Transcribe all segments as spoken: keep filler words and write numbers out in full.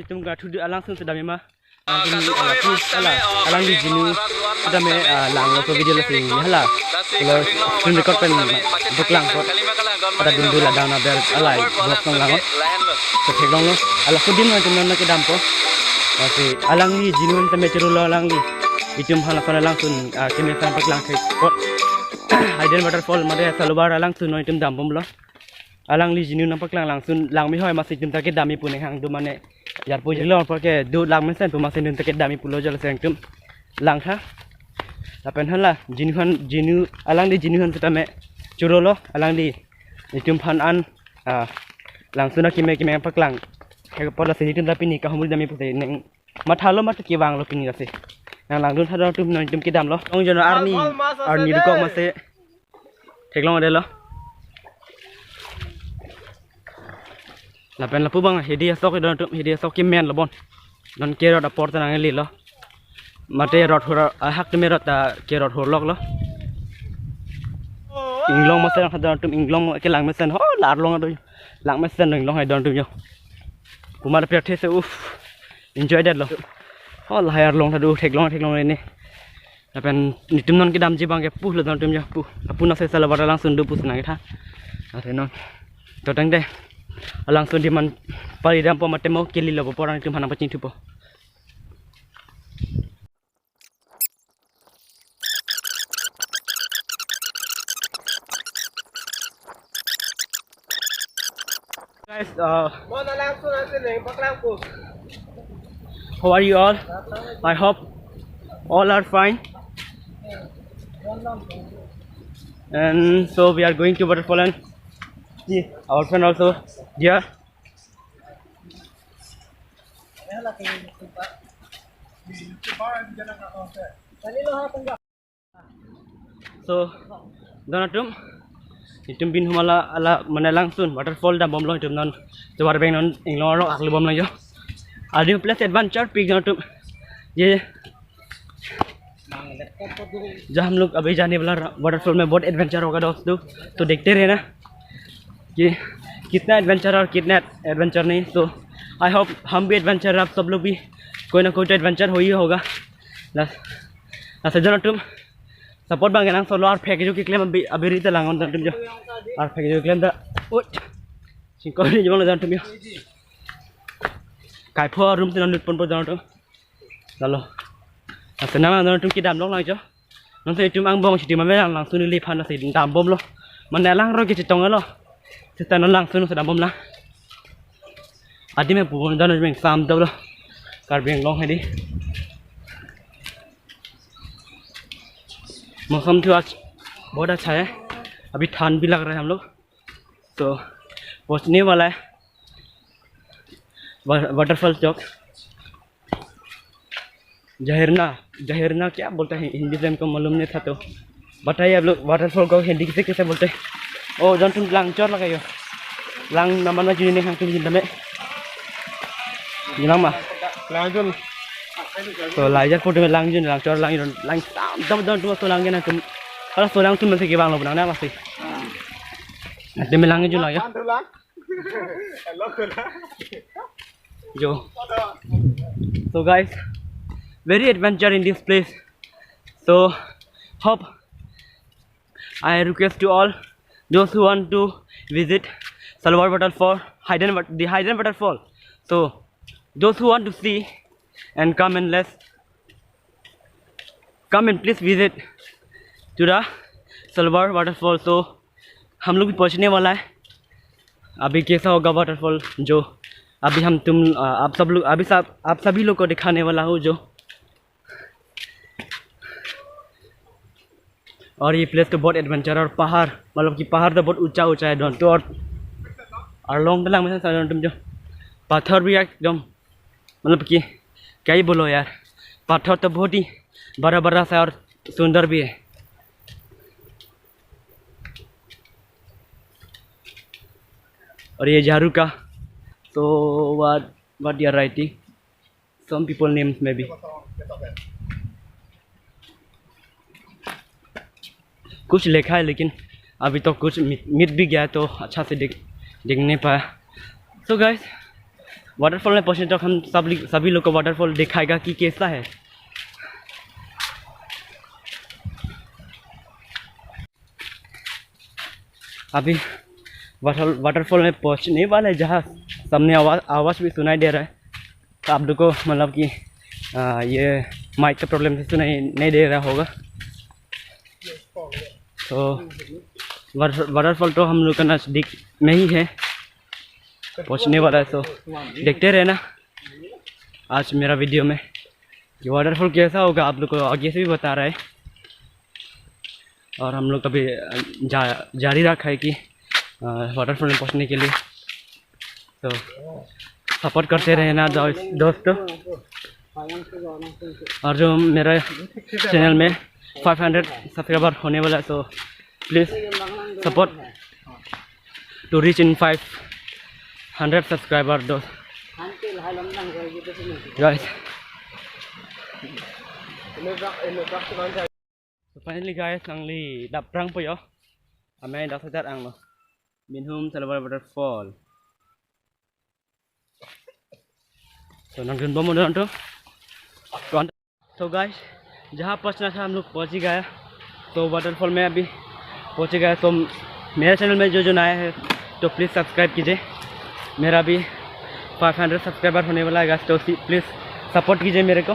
Itum ga thudu alangsun sedam ma. Itum, ah, lapu, hala, alangli jinu sedam, ah, langlo ko video la sing hala. Lo screen record pen buk lang ko. Pada dundu ladang na ber alai bok tong lang. So theklonglo. Ala sudim na itum non kedampo. Lasi alangli jinu tame churolo alangli. Itum hala hala langsun, ah, keme sang paklang thek pot. Hidden waterfall mate salover alangsun non itum dambomlo. Alangli jinu nangpaklang langsun lang mehoi, masi itum ta kedam-i pu nang hang do mane. Yarpo jilo porke do lang mesen pu, masi itum ta kedam-i pulo jalo seng itum langtha. Lapen hala jinu han, jinu, alangli jinu han setame churolo alangli. Itum aphan an, ah, langsun akeme keme paklang. He pola si itum ta pini kahumri dam-i pusi neng mathalo mat kevanglo pini lasi. Nang langdun tha don atum, non itum kedamlo. Ong jono arni, arni rukok mase. Theklong adelo. Lapen lapu abang hidi asok don atum, hidi asok kemen lo bon. Non kerot apor ta nanglilo. Mate rot hur, ahak tame rot ta kerot hurloklo. Inglong mase lang don atum, inglong kelang mesen. Ho, la arlong ado. Lang mesen inglong hai don atum jo. Kumar practice, uff. Enjoy det lo. Ho, lahai arlong ta do, theklong, theklong ini. Lapen nitum non kedamji abang ke pulo don atum jo, pu. Apuna se salover alangsun do pusi nangketha. Ate non. To tangte. Alangsun adim an pari dampo mate mo kelilo po, porang itum aphan nangpachingthupo. Guys, uh, how are you all? I hope all are fine. And so we are going to waterfall and see our friend also there. So, don atum, itum bin humala ala mane langsun waterfall dambomlo itum non, tovar beng non inglong arlo akli bomlo jo. Adim place adventure pik don atum. Ye, जहाँ हम लोग अभी जाने वाला वाटरफॉल में बहुत एडवेंचर होगा दोस्तों, तो देखते रहना कि कितना एडवेंचर और कितना एडवेंचर नहीं। तो आई होप हम भी एडवेंचर, आप सब लोग भी कोई ना कोई तो एडवेंचर हो ही होगा। Lasi, lasi don atum support abang nang solo arphek keju keklem abi, abi rita lang don atum jo. Arphek keju keklem ta. Ut. Singkoi ni jumang don atum jo. Kaipho room tinan lut ponpo don atum. Lalo. Lasi nang don atum kedam long lang jo. Nonsi itum angbong siti mame lang langsun ili aphan lasi dambomlo. Mane lang ro kechetonglo. Seta non langsun si dambom lang. Adim me pu don atum samdolo. Karbi Anglong hedi. मौसम तो आज बहुत अच्छा है, अभी ठंड भी लग रहा है हम लोग। तो पहुंचने वाला है वा-, वाटरफॉल चौक। जहेरना, जहेरना क्या बोलता है हिंदी से, हमको मालूम नहीं था, तो बताइए आप लोग वाटरफॉल को हिंदी से कैसे बोलते हैं। ओ, don atum langchor lake jo. Lang naman na juni hang atum jin tame. Jin lang ma. Langjun. So, laijak pu tame langjun, langchor, langjun, lang tam tam don atum so lang jun atum. Kalau so lang atum mesti kevanglo nang na pasti. Nanti melang jun lake jo. Yo. So guys, very adventure in this place. So hope I request to all those who want to visit Salover waterfall, hidden wat-, the hidden waterfall. So those who want to see and come and let's come and please visit to the Salover waterfall. So हम लोग भी पहुंचने वाला है। अभी कैसा होगा वाटरफॉल, जो अभी हम तुम, अ, आप सब लोग, अभी सब, आप सभी लोग को दिखाने वाला हूँ जो। और ये प्लेस तो बहुत एडवेंचर और पहाड़, मतलब कि पहाड़ तो बहुत ऊंचा ऊंचा है don atum, और, और long तक lang में से don atum जो पत्थर भी एकदम, मतलब कि क्या ही बोलो यार, पत्थर तो बहुत ही बड़ा बड़ा सा और सुंदर भी है। और ये झारू का, so what, what they are writing, some people names maybe, कुछ लिखा है लेकिन अभी तो कुछ मिट, मिट भी गया है, तो अच्छा से देख, देख नहीं पाया। So guys, वाटरफॉल में पहुंचने तक हम सब, सभी लोग को वाटरफॉल दिखाएगा कि कैसा है। अभी वाटर, वाटरफॉल में पहुंचने वाला है, जहाँ सामने आवाज, आवाज भी सुनाई दे रहा है। तो आप लोग को, मतलब कि, आ, ये माइक का प्रॉब्लम से सुनाई नहीं दे रहा होगा। तो वाटर, वाटरफॉल तो हम लोग का नजदीक में ही है, पहुंचने वाला है। तो देखते रहना आज मेरा वीडियो में कि वाटरफॉल कैसा होगा, आप लोग को आगे से भी बता रहा है। और हम लोग अभी, अ, जा, जारी रखा है कि, अ, वाटरफॉल में पहुंचने के लिए। तो सपोर्ट करते रहना दोस्त, दोस्तों। और जो मेरा चैनल में फ़ाइव हंड्रेड सब्सक्राइबर होने वाला है, तो please support to reach in five hundred subscriber, दोस्त। गाइस, तो finally guys, nangli daprang po yo. Amei dak sajar anglo. Binhum Salovar Waterfall. तो नंगन बम उधर तो। तो गाइस, जहाँ पहुँचना था हम लोग पहुँच ही गया। तो वाटरफॉल में अभी पहुँच ही गया। तो मेरे चैनल में जो जो नया है तो प्लीज सब्सक्राइब कीजिए। मेरा भी फ़ाइव हंड्रेड सब्सक्राइबर होने वाला है गाइस, तो प्लीज सपोर्ट कीजिए मेरे को,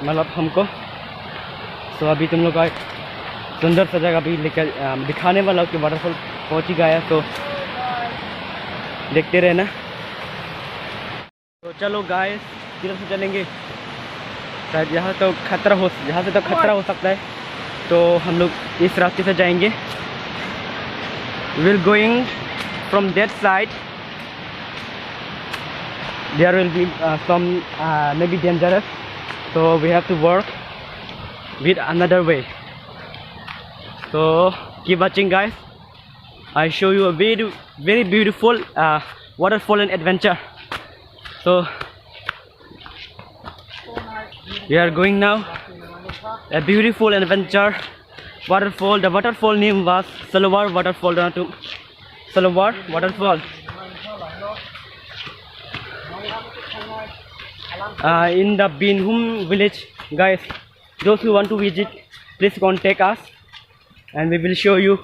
मतलब हमको। तो अभी तुम लोग का एक सुंदर सा जगह भी लेकर, अ, दिखाने वाला हूँ कि वाटरफॉल पहुँच ही गया है, तो देखते रहना। तो चलो गाइस, किधर से चलेंगे? शायद यहाँ तो खतरा हो, यहाँ से तो खतरा हो सकता है, तो हम लोग इस रास्ते से जाएंगे। We will going from that side. There will be, uh, some, uh, maybe dangerous, so we have to work with another way. So keep watching, guys. I show you a very, very beautiful, uh, waterfall and adventure. So we are going now a beautiful adventure waterfall. The waterfall name was Salovar Waterfall. Down to Salovar Waterfall. Uh, in the Binhum village, guys. Those who want to visit, please contact us and we will show you.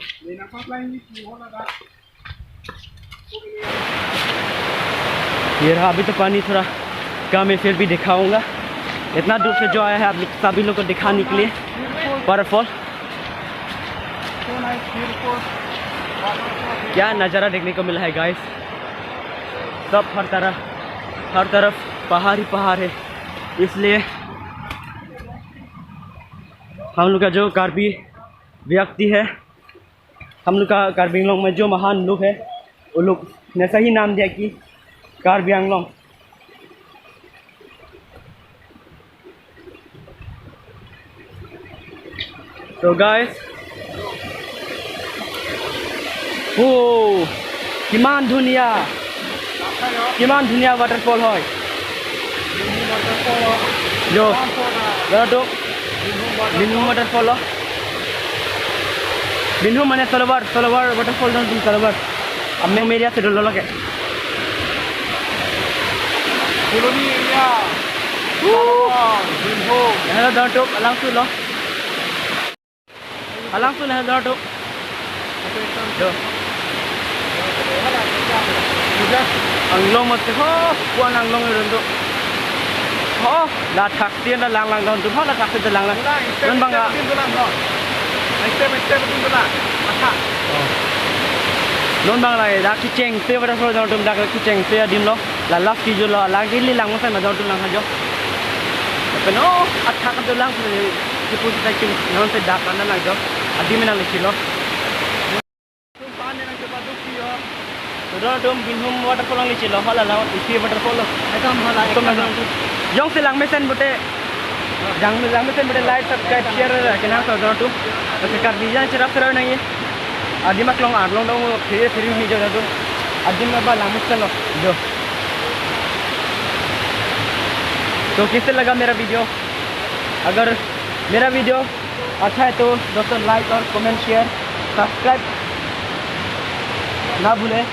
ये रहा, अभी तो पानी थोड़ा कम है, फिर भी दिखाऊंगा। इतना दूर से जो आया है आप लोग, सभी लोग को दिखाने के लिए वाटरफॉल। क्या नज़ारा देखने को मिला है गाइस, सब हर तरह, हर तरफ पहाड़ ही पहाड़ है। इसलिए हम लोग का जो कार्बी व्यक्ति है, हम लोग का कार्बी आंगलोंग में जो महान लोग है, वो लोग ने ऐसा ही नाम दिया कि कार्बी आंगलोंग। So guys, oh, কিমান ধুনীয়া, কিমান ধুনীয়া ৱাটাৰফল হয়। Jo, jo, to Binhum waterfall lo. Binhum mane Salovar, Salovar waterfall, down to Salovar. Ameng area se dolo lake. Colony area. Woo! Binhum. Hello, down to alangsun lo. Alangsun, hello, down to. Jo. Anglong mati ho, kuan anglong itu tu. Ho, la thak sien la lang lang down to, ho, la thak sien la lang lang. Non bang la. Step, step, step, step. Oh. Non bang la, la kecheng se waterfall down to, la kecheng se adim lo. La last ke jo lo, la ke li lang mo sa ma down to lang ha jo. Pen o, athak dolang, ke pusi ta king, non se dak na lang jo. Adim nangli chilo. Down to Binhum waterfall nangli chilo, hala la, isi waterfall lo. Ekam hala, ekam hala. Jongsi lang mesen pute, jang, lang mesen pute like, subscribe, share, kena so down to. Kasi Karbi jang cherap cherap nangji. Adim aklong arlong dong, phiri phiri mi jo down to. Adim ba lang mesen lo, jo. तो कैसे लगा मेरा वीडियो? अगर मेरा वीडियो अच्छा है तो दोस्तों, लाइक और कमेंट, शेयर, सब्सक्राइब ना भूलें।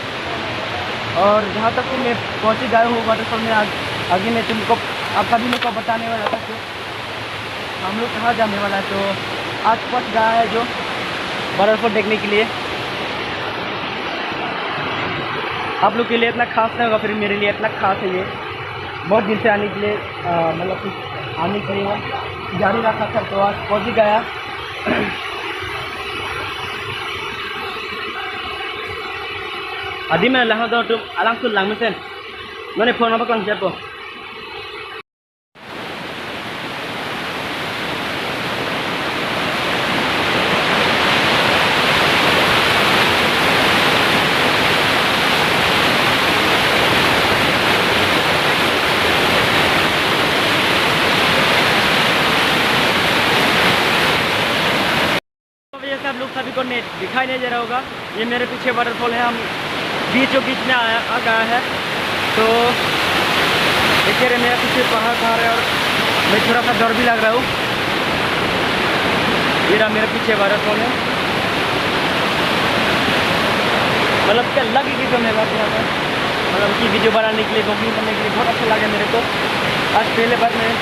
और जहाँ तक कि मैं पहुँच ही गया हूँ वाटरफॉल में, आग-, आगे मैं तुमको, आप सभी लोग को बताने वाला था कि हम लोग कहाँ जाने वाला है। तो आज पहुँच गया है जो वाटरफॉल देखने के लिए। आप लोग के लिए इतना खास नहीं होगा, फिर मेरे लिए इतना खास है ये। बहुत दिन से आने के लिए, अ, मतलब कि आने के लिए वो जारी रखा था, तो आज पहुँच ही गया। Adim lahang do tum alang sul lang mesen. None phone apa klang siapa? अब ये सब लोग सभी को नहीं दिखाई नहीं दे रहा होगा, ये मेरे पीछे वाटरफॉल है, हम बीचों बीच में आया, आ गया है। तो देखिए रे, मेरे पीछे पहाड़ पहाड़ है और मैं थोड़ा सा डर भी लग रहा हूँ। ये रहा मेरे पीछे वाटरफॉल है, मतलब क्या अलग ही किस्म है बात यहाँ पर। मतलब कि वीडियो बनाने के लिए, ब्लॉगिंग करने के लिए बहुत अच्छा लगा मेरे को। आज पहले बार मैं,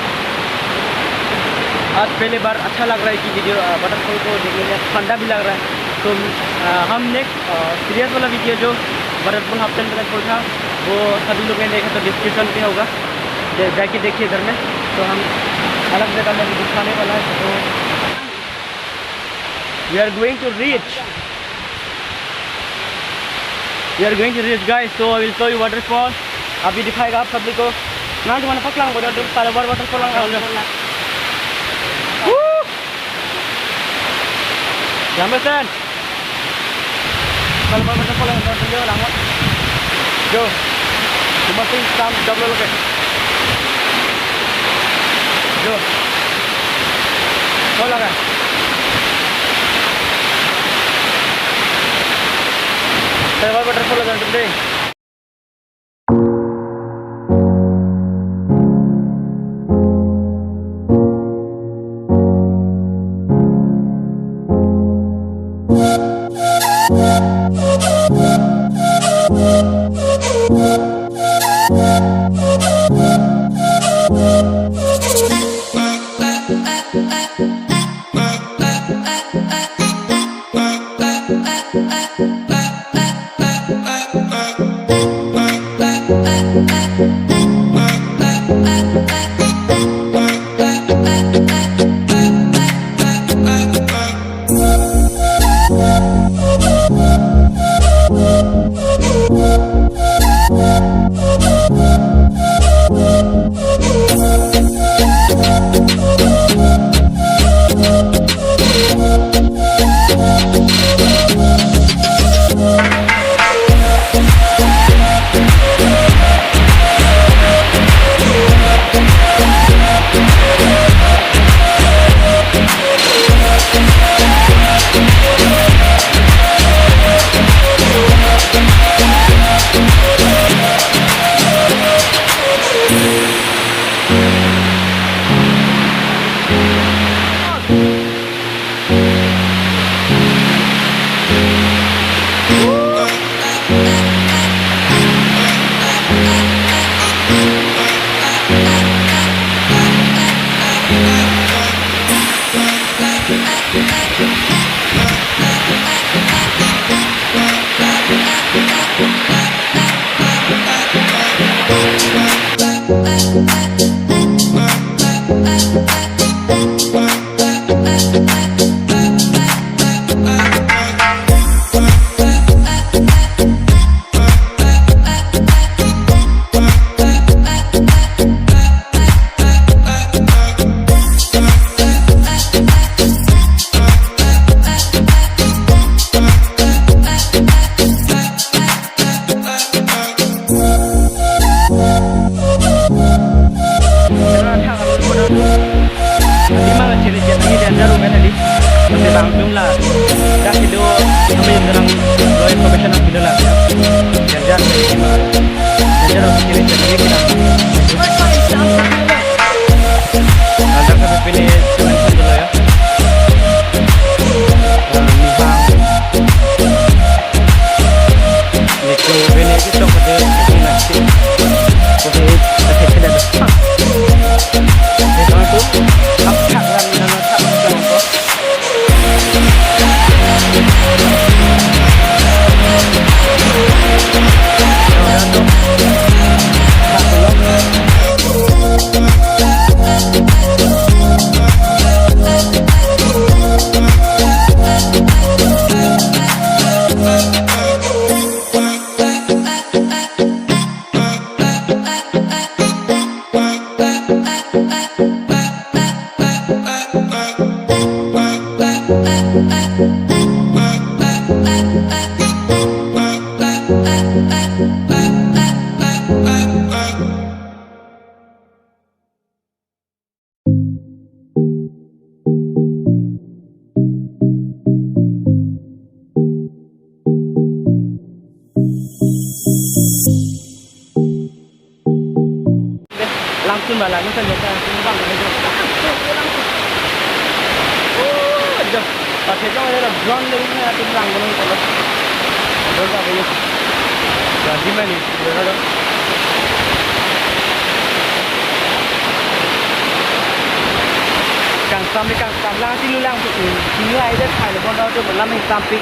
आज पहले बार अच्छा लग रहा है कि वीडियो, अ, वाटरफॉल को देखने में ठंडा भी लग रहा है। तो, अ, हम नेक्स्ट, अ, सीरियस वाला वीडियो जो वाटरफॉल हाफ टाइम वाटरफॉल था, वो सभी लोग ने देखा तो डिस्क्रिप्शन पे होगा, जा-, जाके देखिए इधर में। तो हम अलग जगह में भी दिखाने वाला है। तो we are going to reach. We are going to reach, guys. So I will show you waterfall. अभी दिखाएगा आप सभी को। ना तुम्हारे पकलांग बोला तुम सारे बार वाटरफॉल आंगा होगा। Woo! Jameson. Kalau mau waterfall yang berapa dia lama? Jo. Cuma sih sam double lagi. Jo. Kau lagi. Saya baru waterfall lagi nanti deh. Lima kecil-kecil ini danger, kan, tadi. Masih bang jumlah. Dah itu, kami yang terang, lo information of itu lah. Danger, danger, kecil-kecil ini kita. Danger kami pilih, teman-teman dulu ya. Nah, ini bang. Ini tuh, ini kita ke Langsun bala, langsun bala, langsun bala. Oh, jo. Pakai jo, ada drone dari mana tu langsun bala. Drone tak boleh. Jadi mana ni? Drone ada. Kang sampai kang sampai lang sini lang tu. Sini aja, saya pun tahu tu malam yang sampai.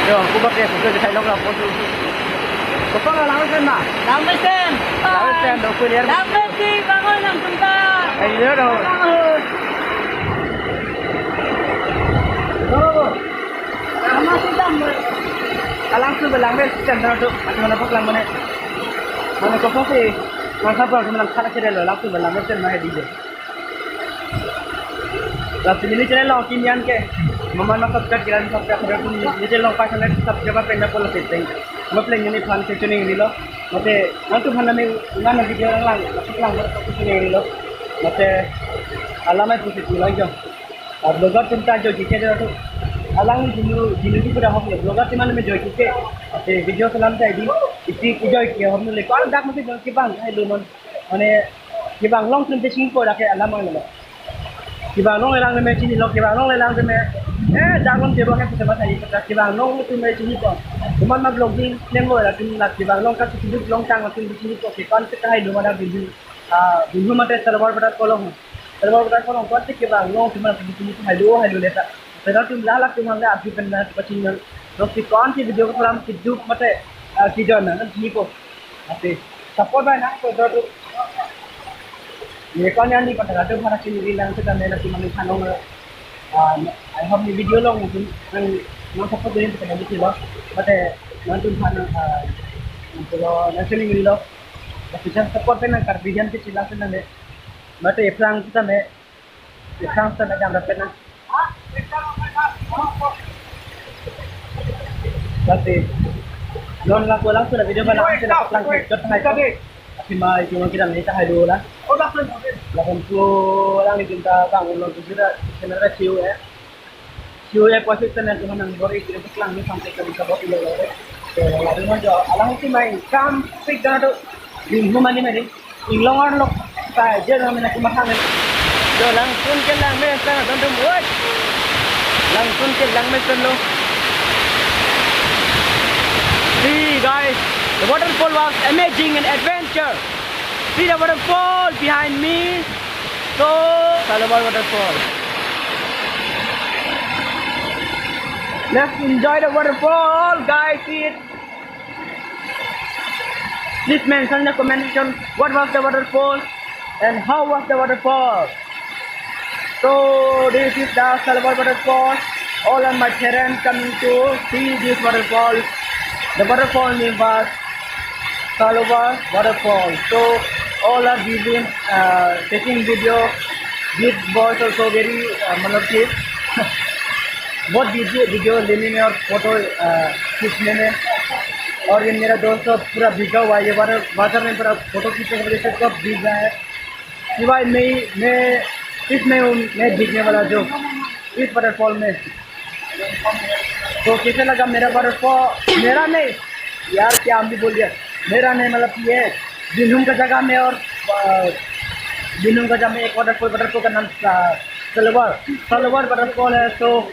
Yo, aku pakai sudah kita long lah, pun. Koson langmesen ma? Langmesen. Langmesen, dok kuliah. Langmesen, bangun langsun ta. Ayo dong. Bangun. Langmesen. Langsun langmesen, dok. Atau mana pok langmesen? Mana koson si? Masa pok langmesen, langsun langmesen, mah di je. Lasi neli channel along kimi an ke, mamat ma subscribe kiran subscribe kiran, neli channel along five hundred subscriber pen dapo lasi teng. Mamat pleng neliphan ke channel neli lo. Mate nangtum aphan nami nang video lang lang, lang lang video channel neli lo. Mate alamai pusi pulang jo. Ah, vlogger atum ta joike ke tu. Alang dinu dinu di pura hok ya. Vlogger atum an me joike ke. Mate video selam ta di. Isi joike hok neli. Kalau dak mate joike bang, hai lu non. Mane, kevang long atum ta chinipo dak ke alam ang lo. Kevang long lelang me chinilo, kevang long lelang me. Eh, dak long tebo ke pisa masa ini, kevang long atum ta chinipo. Komat ma vlogging klem lo latum la kevang long ka chini long tang atum ta chinipo, ke kon ke hai lo mana Binu. Ah, Binu mate Salwar Waterfall lo. Salwar Waterfall lo, kon ke kevang long atum ta chinipo, hai lo, hai lo leta. Latum la latum hang le abhi pen na pachini. Lo si kon ke video ko salam kiduk mate, ah, kijon na chinipo. Mate support bai nang ko dor. Ye kon yang ni pada ratu para sini bilang kita mena si mani kanong. Ah, I hope ni video long mungkin nang nang support din kita mesti lo. Mate nangtum aphan, ah, nangtum lo nang sini lo. Tapi jangan support nang Karbi Anglong ke sila senang de. Mate eplang kita me. Eplang kita me jam dapat nang. Lasi non lang pulang sudah video ba lang sila pulang ke jot hai ko. Lasi ma itu kita ni ta hai dulu lah. Lapen pulang ni kita bangun lo sudah sebenarnya siu ya. Siu ya posisi sana tu nang bor itu pulang ni sampai ke bisa bot lo lo. Lalu non jo alang si main sampai dah tu. Binu mani mani. Inglong arlo ta je na mena kumat hang. Yo, langsun ke langmesen, don't do what. Langsun ke langmesen lo. See guys, the waterfall was amazing and adventure. See the waterfall behind me. So, Salwar Waterfall. Let's enjoy the waterfall, guys. See it. Please mention in the comment section what was the waterfall and how was the waterfall. So this is the Salwar Waterfall. All of my parents coming to see this waterfall. The waterfall name was Salwar Waterfall. So all are busy uh, taking video. This boy also very uh, matlab ki बहुत video video लेने में और फोटो खींचने में। और ये मेरा दोस्त तो पूरा भीगा हुआ है, ये वाटर वाटर में पूरा फोटो खींचने की वजह से सब भीग गया है। सिवाय मैं मैं इसमें हूँ, मैं भीगने वाला जो इस वाटरफॉल में। तो कैसे लगा मेरा वाटरफॉल? मेरा नहीं यार, क्या हम भी बोल दिया, मेरा नहीं, मतलब ये बिनहुम का जगह में और अ, बिनहुम का जगह में एक वाटरफॉल, वाटरफॉल का नाम अ, सलवर सलवर वाटरफॉल है। तो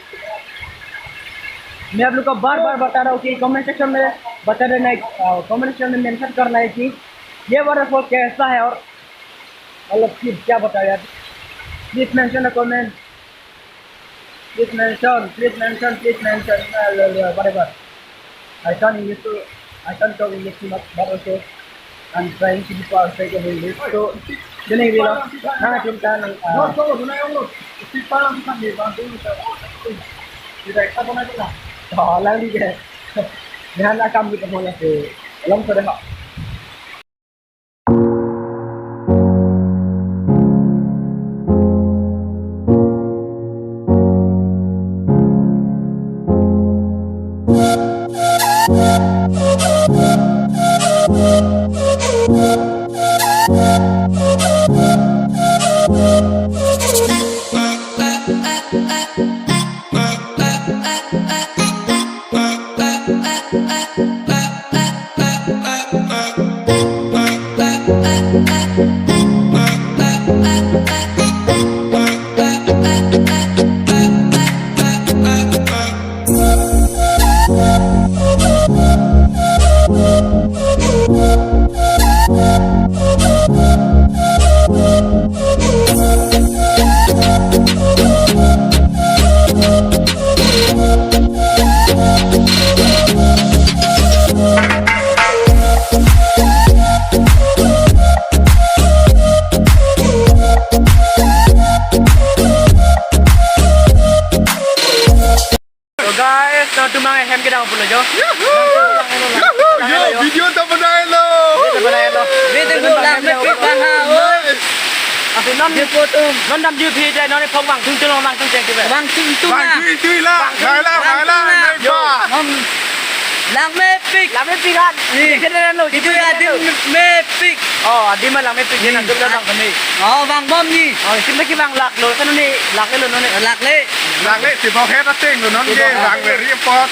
मैं आप लोग को बार बार बता रहा हूँ कि कमेंट सेक्शन में बता देना है, कमेंट सेक्शन में मेंशन करना है कि ये वाटरफॉल कैसा है और मतलब कि क्या बताया यार। Please mention a comment. Please mention, please mention, please mention. Uh, whatever. I can't English to, I can't talk English too much, but also I'm trying to be perfect in English. So, jadi bila, nah, kita nang, ah, oh, lagi deh. Dengan akam kita mau lagi, belum sudah. So guys, nangtum abang hem kedam pulo jo. Yo, video ta banai lo. Video ta banai lo. Video ta banai lo. Langmepik bang ha, oi. Nice. Ase non, dia foto. Non damji phi dei, non phone bang tung tung bang tung jeng tipe. Bang tung tung. Bang ah. Tui tui la. Bang tung, bang la, bang tung la. Bang la. Yo. Bang. Langmepik. Langmepik kan. Ni. Kita dah lo. Itu ya, adim mepik. Oh, adim langmepik dia nangtum dah bang kami. Oh, bang bom ni. Oh, sim lagi bang lak lo kan ni, lak lo non ni. Lak le. Lak le, si bang het ateng lo non je, lak le report.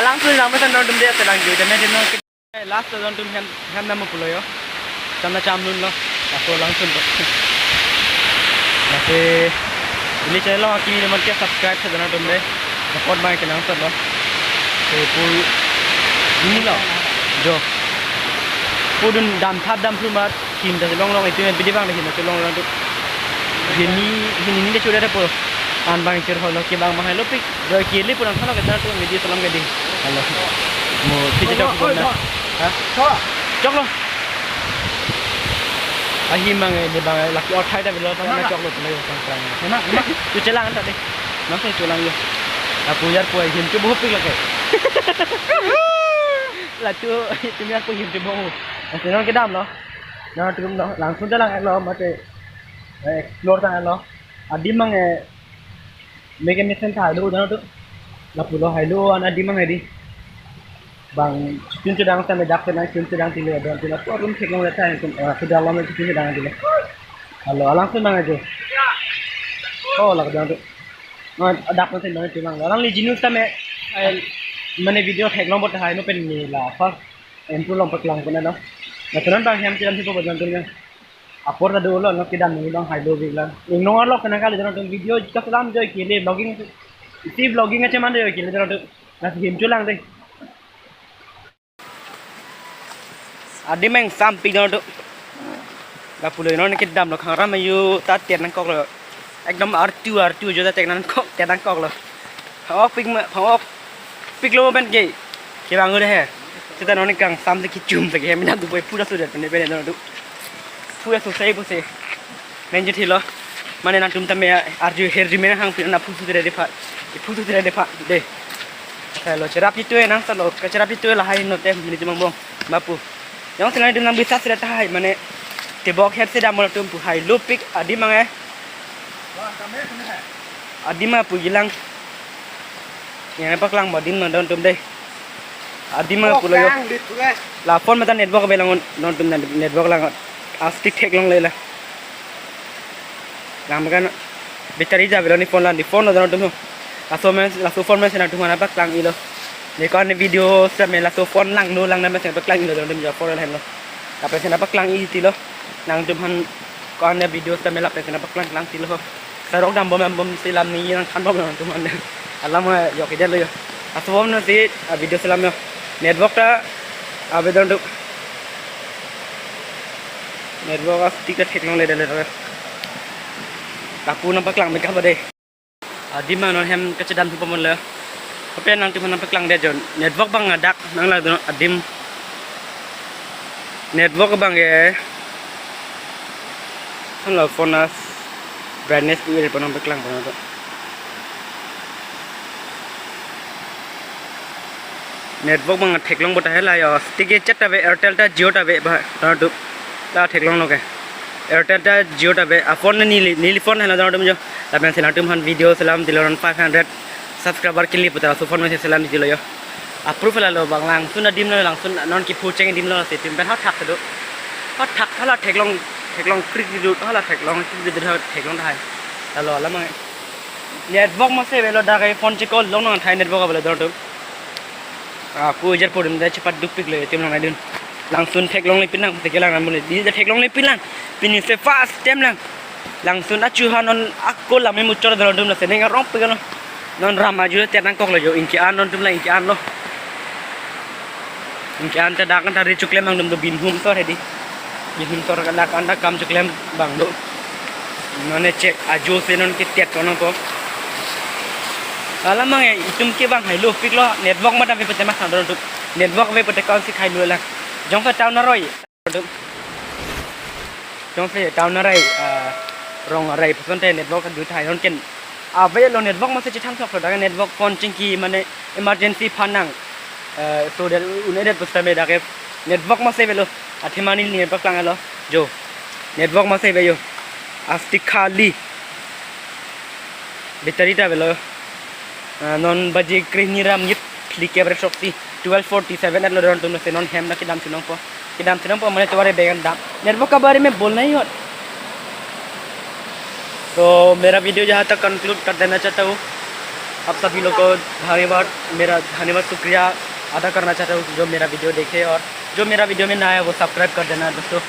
Alangsun langme san non dum dia sedang ju, dan dia non. Last lo nangtum hem, hem nam pulo jo. Cham na cham lun lo. Ako alangsun to. Lasi, ili channel lo, kimi naman ke subscribe sa nangtum dei. Support mai kenang sa lo. Te pu, ini lo. Jo. Pu dun dam thap dam thum mat. Him ta long long itu yang bidi bang him ta long long tu. Hini, hini ni chure ada po. An bang chure holo ke bang mahai lopik. Doi kili pulang sana kita tu media salam ke di. Halo. Mo kita cok na. Ha? Cok lo. Ahi mang ni bang laki othai ta bilo sana cok lo tu lagi sang sang. Enak, enak. Tu chelang anta dei. Nang tu chelang jo. Aku yar po him tu bohopik lagi. Latu itu ni aku him tu boho. Nanti nang kedam lo. Nangtum lo, langsung ta lang-et lo mate, eh, explore tang-et lo. Adim mang, eh, meke mesen ta hailo nangtum. Lapulo hailo an adim mang hedi. Bang chun chedang ta medak ta nang chun chedang tilo don tilo. Ko room theklongle ta nangtum, eh, sudah lama chun chedang tilo. Halo, langsung mang aja. Oh, lak dang tu. Nang adak mesen nangtum mang. Alangli jinus ta me, eh, mane video theklong bot hai no pen ni la first. Em tu long paklang puna no. Na tunan bang hem chilam hipo bajan tunan. Apor ta dolo no kedam ni bang hailo biglang. Ingnong arlok kana kali tunan tum video jika selam joi kili vlogging. Isi vlogging aja mande joi kili tunan tum. Na si hem chulang dei. Adim angsam pik tunan tum. Lapulo non kedam lo khangram ayu ta tian nangkok lo. Ekdom artu artu jo ta tian nangkok, tian nangkok lo. Phangok pik ma, phangok pik lo pen ke. Ke bang udah he. Seta non kangsam si kechum si ke mina tu boy pura sudah pen pen tu. Pura susah puse. Main je thilo. Mane nangtum ta me arju herju me hang pin na phu sudah dei pha. Phu sudah dei pha dei. Halo cherap itu nang salo, cherap itu lahai no tem ni cuma bong. Bapu. Yang selain dengan bisa sudah tahai mane tebok het sedam mo tum pu hailo pik adim mang eh. Adim ma pu jilang. Yang paklang ba adim nang don tum dei. Adim ma pulo jo. La phone mata network be lang nangtum na network lang. Astik theklongle la. Lang makan battery ja belo ni phone lang di phone lo don tum. Laso men laso phone men sena tum mana paklang ilo. Ni kan video sa men laso phone lang no lang na men sena paklang ilo don tum ja phone lang lo. Tapi sena paklang i tilo. Nangtum han ko-an ya video ta me lapen sena paklang klang tilo. Sarok dam bom bom si lam ni nang khan bom nangtum han. Alam jo ke jalo jo. Aso bom no si a video selam jo. Network ta abe don tu. Network astik ta theklongle dei le. Lapu nang paklang me kaba dei. Adim ma non hem kachedam thu pamon le. Ape nangtum nang paklang dei jo. Network bang adak nang la don adim. Network bang ke. Halo phone as brightness pu ere panang paklang panang to. Network bang theklong bota hela yo. Stick e chat ta be Airtel ta Jio ta be ba. Panang to. La theklong lo ke. Airtel ta Jio ta be a phone ni neli phone hela don tum jo. Lapen sena tum han video selam tilo non five hundred subscriber kili puta laso phone mesen selam tilo jo. Approve la lo bang langsung adim lo langsung non kephu cheng adim lo si tim pen hot thak do. Hot thak hala theklong theklong krik di do hala theklong krik di do theklong thai. Lalo alam ang. Network mase belo dak phone chikol long nang thai network belo don tum. Apu jar pudun da chepat dupik lo tim nang adun. Langsun theklongle pinlang, teke lang, amune di theklongle pinlang. Pini se first time lang. Langsun achu ha non ako lam muchor dolo dum la seneng arong pegalo. Non ram aju te nangkoklo jo, ingke an non dum la, ingke an lo. Ingke an ta dak an ta ri chuklem abang dum do, binhum sor hedi. Binhum sor kan dak an ta kam chuklem abang do. Non e check aju se non ke tiat kono ko. Alamang e itum ke bang hailo piklo, network ma dam pe tema sandron tu. Network ave pute account si khai lo lang. Jongsi town aroi. Jongsi town aroi, ah, rong aroi puson te network du thai non ken. Ave lo network ma se chethang sok lo, dak network phone chingki mane emergency phan nang. Eh, so that un-edet pusitame dak ke network ma se avelo. Athema ni network lang lo. Jo. Network ma se ave jo. Asti khali. Battery ta avelo. Ah, non baji krehini ra minit phlikep re sok si. Twelve forty-seven at lo don tum se non hem na kedam si nangpo. Kedam si nangpo mane tovar e beng an dam. Network ke bare mein bolna hi hot. तो मेरा वीडियो यहाँ तक कंक्लूड कर देना चाहता हूँ। आप सभी लोग को धन्यवाद, मेरा धन्यवाद, शुक्रिया अदा करना चाहता हूँ जो मेरा वीडियो देखे और जो मेरा वीडियो में नया है वो सब्सक्राइब कर देना दोस्तों।